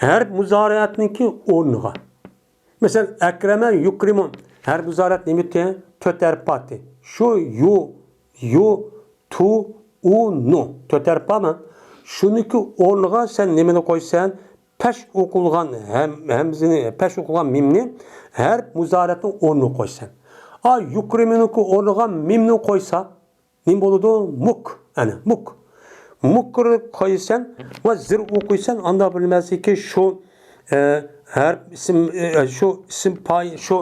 ھەرپ مۇزارىئەتنىڭكى ئورنىغا. مەسىلەن، ئەكرەمە يۇكرىمۇ ھەرپ مۇزارىئەت نېمە ئىدى؟ تۆت ھەرپ بار ئىدى. شۇ يۇ، يۇ، تۇ، ئۇ، نۇ. تۆت ھەرپ بارمۇ؟ شۇنىڭكى ئورنىغا سەن نېمىنى قويسەن؟ پەش ئوقۇلغان ھەم-، ھەمزىنى، پەش ئوقۇلغان مىمنى ھەرپ مۇزارىئەتنىڭ ئورنىغا قويسەن. ئا، يۇكرىمۇنىڭكى ئورنىغا مىمنى قويسا، نېمە بولىدۇ؟ مۇك. ئەنە، مۇك. مۇكنى قويىسەن ۋە زىر ئوقۇيسەن، ئاندا بىلمەسلىكى شۇ، ئە، ھەرپ ئىسىم، ئە، شۇ ئىسىم پائىل، شۇ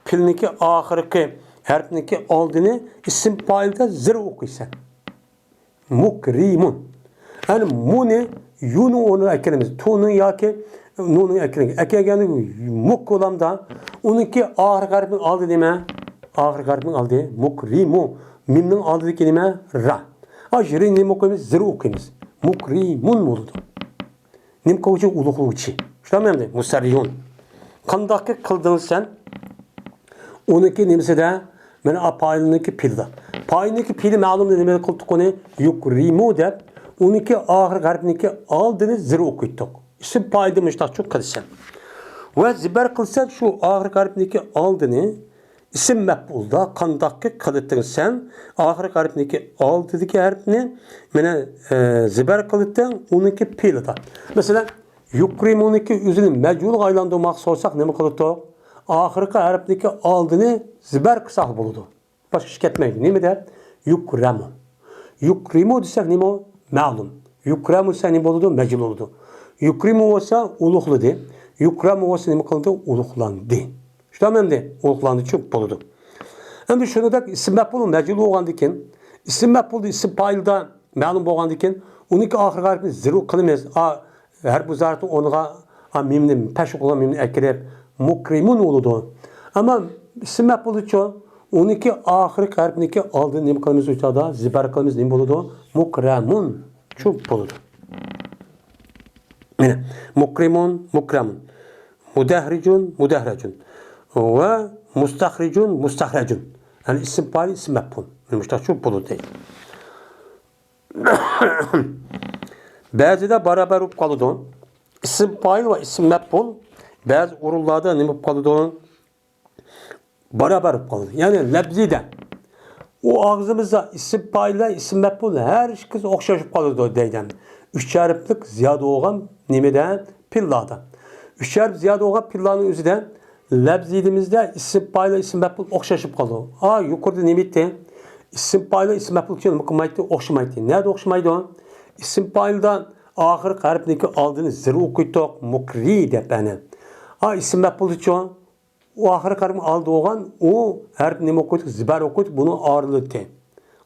پىلنىڭكى ئاخىرقى ھەرپنىڭكى ئالدىنى ئىسىم پائىلدا زىر ئوقۇيسەن. مۇكرىمۇن. يەنى مۇنى يۇنىڭ ئورنىغا ئەكىرىمىز. تۇنىڭ ياكى نۇنىڭ ئەكىرىمىز. ئەكەلگەندە مۇك بولامدا، ئۇنىڭكى ئاخىرقى ھەرپنىڭ ئالدى نېمە؟ ئاخىرقى ھەرپنىڭ ئالدى مۇكرىمۇ. مىمنىڭ ئالدىدىكى نېمە؟ را. ئاشۇ رىنى نېمە ئوقۇيمىز؟ زىر ئوقۇيمىز. مۇكرىمۇن بولىدۇ. نېمە قىلغۇچى؟ ئۇلۇغلىغۇچى. شۇنداقمۇ ئەمدى؟ مۇسەررىيۇن. قانداقكى قىلدىڭ سەن؟ ئۇنىڭكى نېمىسىدە؟ مانا پائىلنىڭكى پېئىلىدا. پائىلنىڭكى پېئىلى مەلۇم، نېمە قىلدۇق ئۇنى؟ يۇكرىمۇ دەپ، ئۇنىڭكى ئاخىرقى ھەرپنىڭكى ئالدىنى زىر ئوقۇيتتۇق. ئىسىم پائىلدا مۇشتاقچۇ قىلىسەن. ۋە زىبەر قىلسەن شۇ ئاخىرقى ھەرپنىڭكى ئالدىنى ئىسىم مەپئۇلدا قانداقكى قىلىتىڭ سەن؟ ئاخىرقى ھەرپنىڭكى ئالدىدىكى ھەرپنى مانا، ئە، زىبەر قىلىتىڭ، ئۇنىڭكى پېئىلىدا. مەسىلەن، يۇكرىمۇنىڭكى ئۆزىنى مەجھۇلغا ئايلاندۇرماقچى بولساق نېمە قىلىتۇق؟ ئاخىرقى ھەرپنىڭكى ئالدىنى زىبەر قىلساق بولىدۇ. باشقا ئىش كەتمەيدۇ. نېمە دەپ؟ يۇكرەمۇ. يۇكرىمۇ دېسەك نېمە ئۇ؟ مەلۇم. يۇكرەمۇ دېسەك نېمە بولىدۇ؟ مەجھۇل بولىدۇ. يۇكرىمۇ بولسا ئۇلۇغلىدى. يۇكرەمۇ بولسا نېمە قىلدى؟ ئۇلۇغلاندى. شۇنداقمۇ ئەمدى؟ ئۇلۇغلاندى چۈ بولىدۇ. ئەمدى شۇنىڭدەك ئىسىم مەپئۇل مەجھۇل بولغاندىن كېيىن، ئىسىم مەپئۇلدا ئىسىم پائىلدا مەلۇم بولغاندىن كېيىن، ئۇنىڭكى ئاخىرقى ھەرپىنى زىر قىلىمىز. ئا، ھەرپ مۇزارىئەتنىڭ ئورنىغا، ئا، مىمنى، پەش ئوقۇلغان مىمنى ئەكىرىپ، مۇكرىمۇن بولىدۇ. ئەمما ئىسىم مەپئۇلدىچۇ؟ ئۇنىڭكى ئاخىرقى ھەرپنىڭكى ئالدىنى نېمە قىلىمىز ئۇ چاغدا؟ زىبەر قىلىمىز، نېمە بولىدۇ؟ مۇكرەمۇن چۈ بولىدۇ. مانا، مۇكرىمۇن، مۇكرەمۇن. مۇدەھرىجۇن، مۇدەھرەجۇن. ۋە مۇستەخرىجۇن، مۇستەخرەجۇن. يەنى ئىسىم پائىل، ئىسىم مەپئۇل. مانا مۇشۇنداق چۈ بولىدۇ دەيدۇ. بەزىدە بارابەر بولۇپ قالىدۇ. ئىسىم پائىل ۋە ئىسىم مەپئۇل بەزى ئورۇنلاردا نېمە بولۇپ قالىدۇ؟ بارابەر بولۇپ قالىدۇ. يەنى لەپزىدە. ئۇ ئاغزىمىزدا ئىسىم پائىل ۋە ئىسىم مەپئۇل ھەر ئىككىسى ئوخشاش بولۇپ قالىدۇ دەيدۇ. ئۈچ ھەرپلىك زىيادە بولغان نېمىدە؟ پېئىللاردا. ئۈچ ھەرپ زىيادە بولغان پېئىللارنىڭ ئۆزىدە لەپزىدىمىزدە ئىسىم پائىل، ئىسىم مەپئۇل ئوخشاش بولۇپ قالىدۇ. ئا، يۇقىرىدا نېمە ئېيتتى؟ ئىسىم پائىل، ئىسىم مەپئۇل ئۈچۈن نېمە قىلمايتتى؟ ئوخشىمايتتى. نەدە ئوخشىمايدۇ؟ ئىسىم پائىلدا ئاخىرقى ھەرپنىڭكى ئالدىنى زىر ئوقۇيتتۇق، مۇكرى دەپ ئەنە. ئا، ئىسىم مەپئۇلدىچۇ؟ ئۇ ئاخىرقى ھەرپنىڭ ئالدىدا بولغان ئۇ ھەرپ نېمە ئوقۇيتتۇق؟ زىبەر ئوقۇيتتۇق، بۇنى ئايرىلىتتى.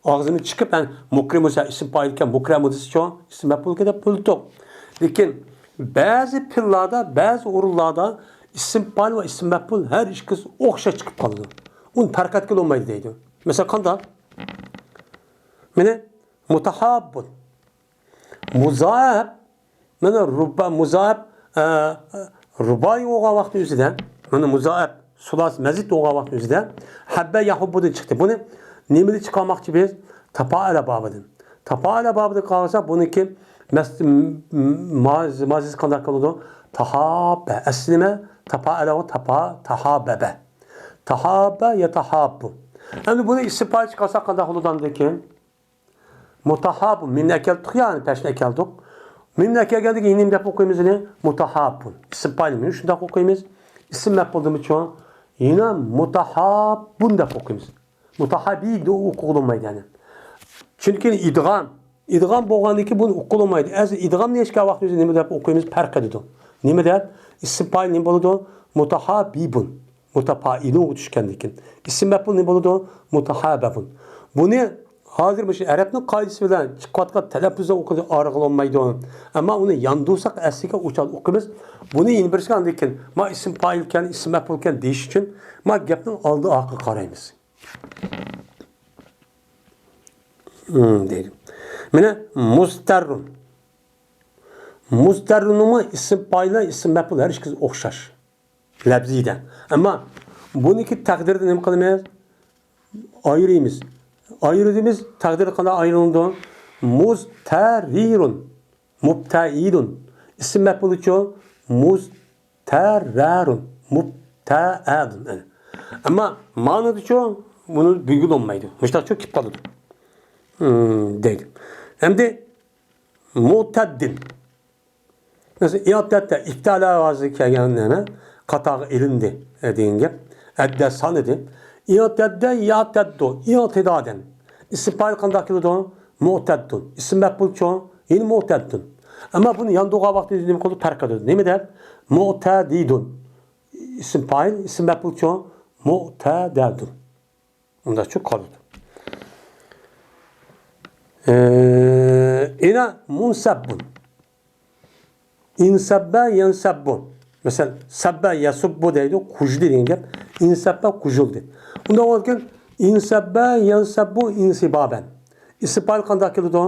ئاغزىمىز چىقىپ، يەنى مۇكرىمۇ دېسە ئىسىم پائىلكەن، مۇكرەمۇ دېسىچۇ؟ ئىسىم مەپئۇلكەن دەپ بولدۇق. لېكىن بەزى پېئىللاردا، بەزى ئورۇنلاردا ئىسىم پائىل ۋە ئىسىم مەپئۇل ھەر ئىككىسى ئوخشاش چىقىپ قالىدۇ. ئۇنى پەرق ئەتكىلى بولمايدۇ دەيدۇ. مەسىلەن، قانداق؟ مانا، مۇتەھاببۇن. مۇزائەپ، مانا، رۇبا-، مۇزائەپ، ئە، رۇبائىي بولغان ۋاقىتنىڭ ئۆزىدە، مانا، مۇزائەپ، سۇلاسىي، مەزىد بولغان ۋاقىتنىڭ ئۆزىدە ھەببە يەھۇببۇدىن چىقتى. بۇنى نېمىدىن چىقارماقچى بىز؟ تاپائەلە بابىدىن. تاپائەلە بابىدىن قالسا، بۇنىڭكى مەس-، م-، م-، ماز-، مازىسى قانداق بولىدۇ؟ تاھاببە. ئەسلى نېمە؟ تاپائەلە، تاپا-، تاھاببە. تاھاببە يەتاھاببۇ. ئەمدى بۇنى ئىسىم پائىل چىقارساق قانداق بولىدۇ ئاندىن كېيىن؟ مۇتەھاببۇن. مىمنى ئەكەلدۇق يا، پەشنى ئەكەلدۇق. مىمنى ئەكەلگەندىن كېيىن نېمە دەپ ئوقۇيمىز يەنە؟ مۇتەھاببۇن. ئىسىم پائىل مېنى شۇنداق ئوقۇيمىز. ئىسىم مەپئۇلدىمۇچۇ؟ يەنە مۇتەھاببۇن دەپ ئوقۇيمىز. مۇتەھاببى دەپ ئوقۇغىلى بولمايدۇ يەنى. چۈنكى ئىدغام. ئىدغام بولغاندىن كېيىن بۇنى ئوقۇغىلى بولمايدۇ. ئەسلى ئىدغامنى ھېچ ۋاقىت ئۆزى نېمە دەپ ئوقۇيمىز؟ پەرق قىلىدۇ. نېمە دەپ؟ ئىسىم پائىل نېمە بولىدۇ؟ مۇتەھاببىبۇن. مۇتەپائىلۇنغا چۈشكەندىن كېيىن. ئىسىم مەپئۇل نېمە بولىدۇ؟ مۇتەھابەبۇن. بۇنى ھازىر مۇشۇ ئەرەبنىڭ قائىدىسى بىلەن چىقىۋاتقان تەلەپپۇزدا ئوقۇغىلى ئارىغىلى بولمايدۇ. ئەمما ئۇنى ياندۇرساق ئەسلىگە ئوچان ئوقۇيمىز. بۇنى يەنە بىرسى ئاندىن كېيىن، ما ئىسىم پائىلكەن، ئىسىم مەپئۇلكەن دېيىش ئۈچۈن، ما گەپنىڭ ئالدى ئارقىغا قارايمىز. ھىم، دەيدۇ. مانا، مۇستەررۇن. مۇستەررۇننىڭمۇ ئىسىم پائىل، ئىسىم مەپئۇل ھەر ئىككىسى ئوخشاش. لەپزىدە. ئەمما بۇنىڭكى تەقدىرىدە نېمە قىلىمىز؟ ئايرىيمىز. ئايرىدىمىز، تەقدىرى قانداق ئايرىلىدۇ؟ مۇزتەررىرۇن، مۇبتەئىلۇن. ئىسىم مەپئۇلىچۇ؟ مۇزتەررەرۇن، مۇبتەئەدۇن. ئەنە. ئەمما مانىدىچۇ؟ بۇنى بىلگىلى بولمايدۇ. مۇشۇنداقچۇ كېلىپ قالىدۇ. ھىم، دەيدۇ. ئەمدى مۇتەددىن. مەسىلەن، ئىئتەددە، ئىپتىئەلە ھازىر كەلگەن نېمە؟ قاتارغا ئېلىندى، ئە، دېگەن گەپ. ئەددە سانىدى. ئىئتەددە، يەئتەددۇ، ئىئتىدادەن. ئىسىم پائىل قانداق كېلىدۇ؟ مۇئتەددۇن. ئىسىم مەپئۇلچۇ؟ يەنە مۇئتەددۇن. ئەمما بۇنى ياندۇرغان ۋاقتىدا نېمە قىلىدۇ؟ پەرق قىلىدۇ. نېمە دەپ؟ مۇئتەدىدۇن. ئىسىم پائىل، ئىسىم مەپئۇلچۇ؟ مۇئتەدەدۇن. ئۇنداقچۇ قالىدۇ. ئە، يەنە مۇنسەببۇن. ئىنسەببە يەنسەببۇ. مەسىلەن، سەببە يەسۇببۇ دەيدۇ، قۇژدى دېگەن گەپ. ئىنسەببە قۇژۇلدى. ئۇنداق بولغاندىكىن، ئىنسەببە يەنسەببۇ ئىنسىبابەن. ئىسىم پائىل قانداق كېلىدۇ؟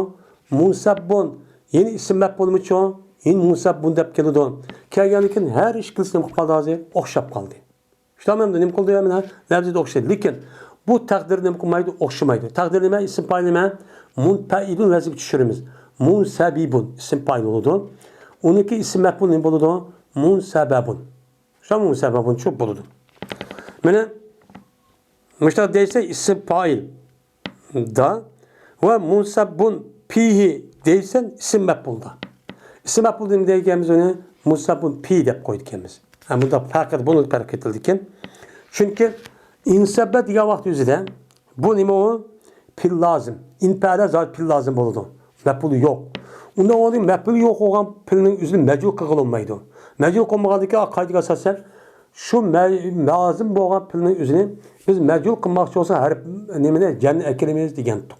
مۇنسەببۇن. يەنە ئىسىم مەپئۇلمۇچۇ؟ يەنە مۇنسەببۇن دەپ كېلىدۇ. كەلگەندىن كېيىن ھەر ئىككىلىسى نېمە قىلىپ قالدى ھازىر؟ ئوخشاپ قالدى. شۇنداقمۇ ئەمدى نېمە قىلدى؟ مانا لەپزىدە ئوخشايدۇ. لېكىن بۇ تەقدىر نېمە قىلمايدۇ؟ ئوخشىمايدۇ. تەقدىر نېمە؟ ئىسىم پائىل نېمە؟ مۇنپەئىلۇن ۋەزنىگە چۈشۈرىمىز. مۇنسەبىبۇن ئىسىم پائىل بولىدۇ. ئۇنىڭكى ئىسىم مەپئۇل نېمە بولىدۇ؟ مۇنسەبەبۇن. شۇ مۇنسەبەبۇنچۇ بولىدۇ. مانا مۇشۇنداق دەيسە ئىسىم پائىل. دا ۋە مۇنسەببۇن پىھى دەيسەن ئىسىم مەپئۇلدا. ئىسىم مەپئۇلدا نېمە دەيدىكەنمىز ئۇنى؟ مۇنسەببۇن پىھى دەپ قويىدىكەنمىز. ھە، بۇنداق پەرق، بۇنى پەرق ئېتىلىدىكەن. چۈنكى ئىنسەببە دېگەن ۋاقىت ئۆزىدە بۇ نېمە ئۇ؟ پېئىل لازىم. ئىنپەئەلە زادى پېئىل لازىم بولىدۇ. مەپئۇلى يوق. ئۇنداق بولغاندىكىن مەپئۇلى يوق بولغان پېئىلنىڭ ئۆزىنى مەجھۇل قىلغىلى بولمايدۇ. مەجھۇل قىلمىغاندىكىن قائىدىگە ئاساسەن شۇ مە-، لازىم بولغان پېئىلنىڭ ئۆزىنى بىز مەجھۇل قىلماقچى بولساق ھەرپ نېمىنى؟ جەرنى ئەكىلىمىز دېگەنتۇق.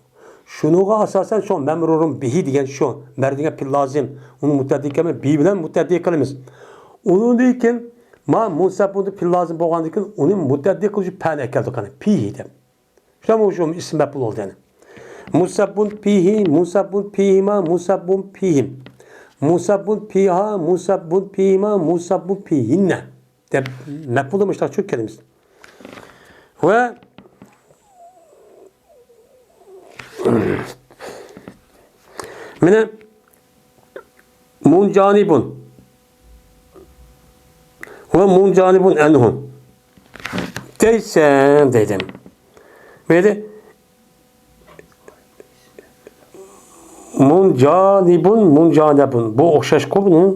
شۇنىڭغا ئاساسەن شۇ مەمرۇرۇن بىھى دېگەن شۇ. مەر دېگەن پېئىل لازىم. ئۇنى مۇتەئەددى قىلماي، بى بىلەن مۇتەئەددى قىلىمىز. ئۇنىڭدىن كېيىن ما مۇنسەببۇندا پېئىل لازىم بولغاندىن كېيىن ئۇنى مۇتەئەددى قىلىش پەنى ئەكەلدۇق، يەنى پىھى دەپ. شۇ شۇ ئىسىم مەپئۇل بولدى يەنى. مۇنسەببۇن پىھى، مۇنسەببۇن پىھىما، مۇنسەببۇن پىھىم. مۇنسەببۇن پىھا، مۇنسەببۇن پىھىما، مۇنسەببۇن پىھىننە. دەپ مەپئۇلدا مۇشۇنداق چۈشۈرۈپ كېلىمىز. ۋە مانا مۇنجانىبۇن ۋە مۇنجانىبۇن ئەنھۇ دەيسەن دەيدۇ. بۇ يەردە مۇنجانىبۇن، مۇنجانەبۇن. بۇ ئوخشاشقۇ بۇنىڭ.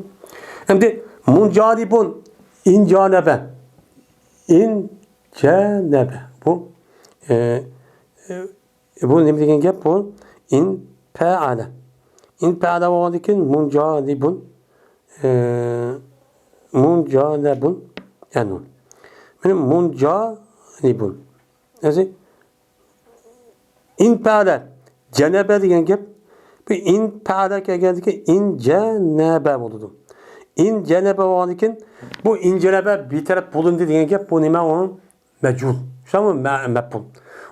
ئەمدى مۇنجانىبۇن، ئىنجانەبە. ئىنجانەبە. بۇ، ئە، ئە، بۇ نېمە دېگەن گەپ بۇ؟ ئىنپەئەلە. ئىنپەئەلە بولغاندىن كېيىن مۇنجانىبۇن، ئە، مۇنجانەبۇن. يەنى مانا مۇنجانىبۇن. ئەسلى ئىنپەئەلە، جەنەبە دېگەن گەپ. بۇ ئىنپەئەلە كەلگەندىكىن ئىنجەنەبە بولىدۇ. ئىنجەلەبە بولغاندىن كېيىن، بۇ ئىنجەلەبە بىتەرەپ بولۇندى دېگەن گەپ، بۇ نېمە؟ ئۇ مەجھۇل. شۇڭا مە-، مەپئۇل.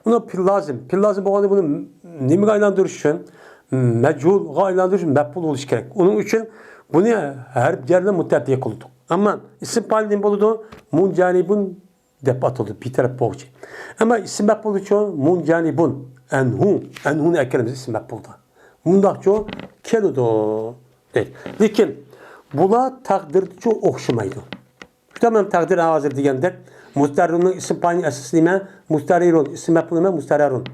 ئۇنى پېئىل لازىم. پېئىل لازىم بولغاندا بۇنى نېمىگە ئايلاندۇرۇش ئۈچۈن؟ مەجھۇلغا ئايلاندۇرۇش ئۈچۈن مەپئۇل بولۇشى كېرەك. ئۇنىڭ ئۈچۈن بۇنى ھەرپ جەرلەر مۇتەئەددى قىلدۇق. ئەمما ئىسىم پائىل نېمە بولىدۇ؟ مۇنجەنىبۇن دەپ ئاتىلىدۇ، بىتەرەپ بولغۇچى. ئەمما ئىسىم مەپئۇلچۇ؟ مۇنجەنىبۇن، ئەنھۇ، ئەنھۇنى ئەكىرىمىز ئىسىم مەپئۇلدا. مۇنداقچۇ كېلىدۇ دەيدۇ. لېكىن بۇلار تەقدىردىچۇ ئوخشىمايدۇ. شۇنداق مەن تەقدىر ھازىر دېگەندەك، مۇستەررۇننىڭ ئىسىم پائىلىنىڭ ئەسلىسى نېمە؟ مۇستەررىرۇن. ئىسىم مەپئۇلى نېمە؟ مۇستەررەرۇن.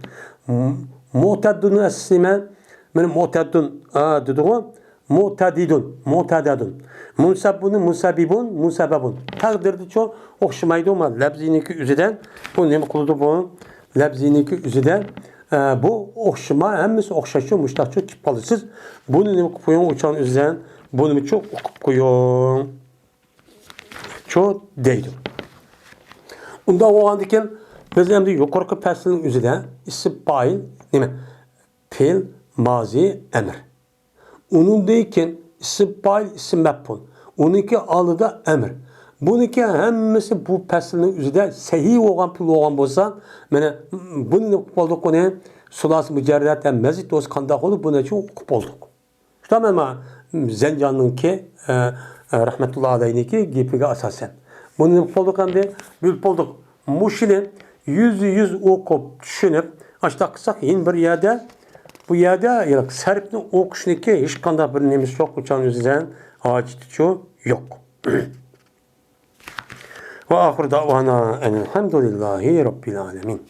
م-، مۇتەددۇننىڭ ئەسلىسى نېمە؟ مانا مۇتەددۇن، ئا، دېدىغۇ. مۇتەدىدۇن، مۇتەدەدۇن. مۇنسەببۇنى مۇنسەبىبۇن، مۇنسەبەبۇن. تەقدىردىچۇ ئوخشىمايدۇ، ما لەپزىنىڭكى ئۆزىدە. بۇ نېمە قىلىدۇ بۇ؟ لەپزىنىڭكى ئۆزىدە، ئە، بۇ ئوخشىما، ھەممىسى ئوخشاشچۇ، مۇشتاقچۇ كېلىپ قالىسىز. بۇنى نېمە قىلىپ قويۇڭ، ئوچان ئۆزىدە. بۇنىمۇچۇ ئوقۇپ قويۇڭ. چۇ دەيدۇ. ئۇنداق بولغاندىكىن، بىز ئەمدى يۇقىرىقى پەسىلنىڭ ئۆزىدە ئىسىم پائىل نېمە؟ پېئىل مازى ئەمر. ئۇنىڭدىن كېيىن ئىسىم پائىل، ئىسىم مەپئۇل. ئۇنىڭكى ئالدىدا ئەمر. بۇنىڭكى ھەممىسى بۇ پەسىلنىڭ ئۆزىدە سەھىھ بولغان پېئىل بولغان بولسا، مانا بۇنى نېمە قىلىپ بولدۇق، بۇنى سۇلاسى مۇجەررەت ھەم مەزىد بولسا قانداق بولىدۇ، بۇنى چۇ ئوقۇپ بولدۇق. شۇنداق مەن زەنجاننىڭكى، ئە، ئە، رەھمەتۇللا ئەلەيھنىڭكى گېپىگە ئاساسەن. بۇنى نېمە قىلىپ بولدۇق ئەمدى؟ بىلىپ بولدۇق. مۇشۇنى يۈزدە يۈز ئوقۇپ، چۈشىنىپ، ئاشۇنداق قىلساق، يەنە بىر يەردە، بۇ يەردە، ياق، سەرپنى ئوقۇشنىڭكى ھېچقانداق بىر نېمىسى يوق، ئۇچان ئۆزىدىن ھاجىتىچۇ يوق. ۋە ئاخىر دەئۋانا ئەنىل ھەمدۇلىللاھى رەببىل ئالەمىن.